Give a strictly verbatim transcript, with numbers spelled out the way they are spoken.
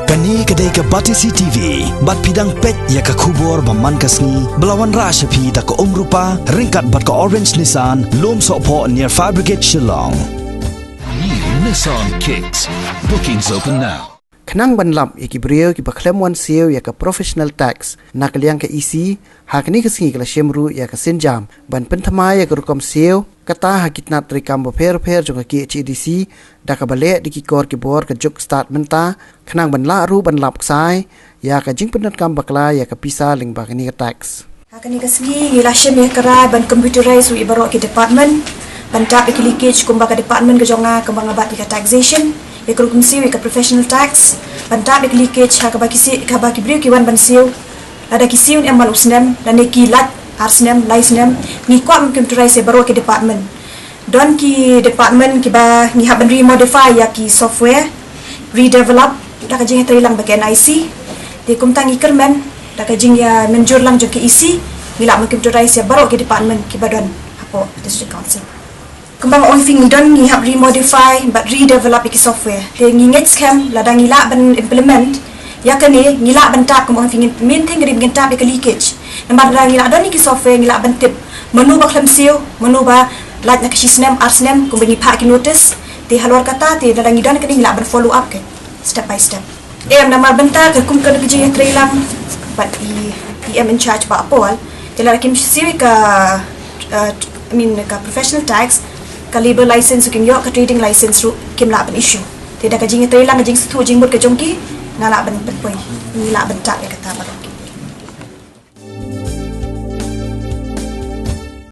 Kane ka dei ka Batesi T V, bad phi dang peit ïa ka khubor ba man ka sngi, ba la wanrah sha phi da ka Umrupa, ryngkat bad ka Orange Nissan, Lumsohphoh near Fire Brigade Shillong. New Nissan Kicks. Bookings open now. Khnang ban lap ïa ki briew kiba khlem wan siew ïa ka professional tax na ka liang ka E C, ha kane ka sngi ka la shim ruh ïa ka sienjam ban pynthymmai ïa ka rukom siew kata ha ki tnat treikam bapher bapher jong ka K H A D C, da kaba leh da ki kor ki bor ka juk start mynta, khnang ban lah ruh ban lap ksai ïa ka jingpyndonkam bakla ïa ka pisa lyngba kane ka tax. Ha kane ka sngi ngi la shim ïa ka rai ban computerize ruh ïa baroh ki department, ban tap ïa ki leakage kumba ka department ka jong nga, kumba nga bat ïa ka taxation, ïa ka rukom siew ïa ka professional tax, ban tap ïa ki leakage ha kaba ki si-, kaba ki briew ki wan ban siew, lada ki siew ne em man u snem, lane ki lait ar snem, lai snem, ngi kwah ban computerize ïa baroh ki department. Don ki department kiba ngi hap ban remodify ïa ki software, redevelop, da ka jingïatreilang bad ka N I C. Te kumta ngi kyrmen da ka jingïamynjur lang jong ka E C, ngi lah ban computerize ïa baroh ki department kiba don hapoh District Council. Kumba nga ong ïa phi, ngi don, ngi hap remodify bad redevelop ïa ki software. Te ngi ngeit skhem lada ngi lah ban implement ïa kane, ngi lah ban tap, kumba ong ïa phi, ngin, main thing ka dei ba ngin tap ïa ka leakage. Namar lada ngi lah don ïa ki software, ngi lah ban tip mano ba khlem siew, mano ba lait na ka shi snem, ar snem, kumba ngi phah ki notice. Te halor kata te lada ngi don kane, ngi lah ban follow up ka step by step. Em, namar mynta ka kum ka jingïatreilang bad i, i M in charge Bah Paul, te lada kim siew ïa ka, uh, I mean, ka professional tax, ka labour license ruh kim ïoh, ka trading license ruh kim lah ban issue. Te da ka jingïatreilang, ka jingsngewthuh jingmut ka jong ki, nga lah ban pynpoi, ngi lah ban tap ïa kata baroh.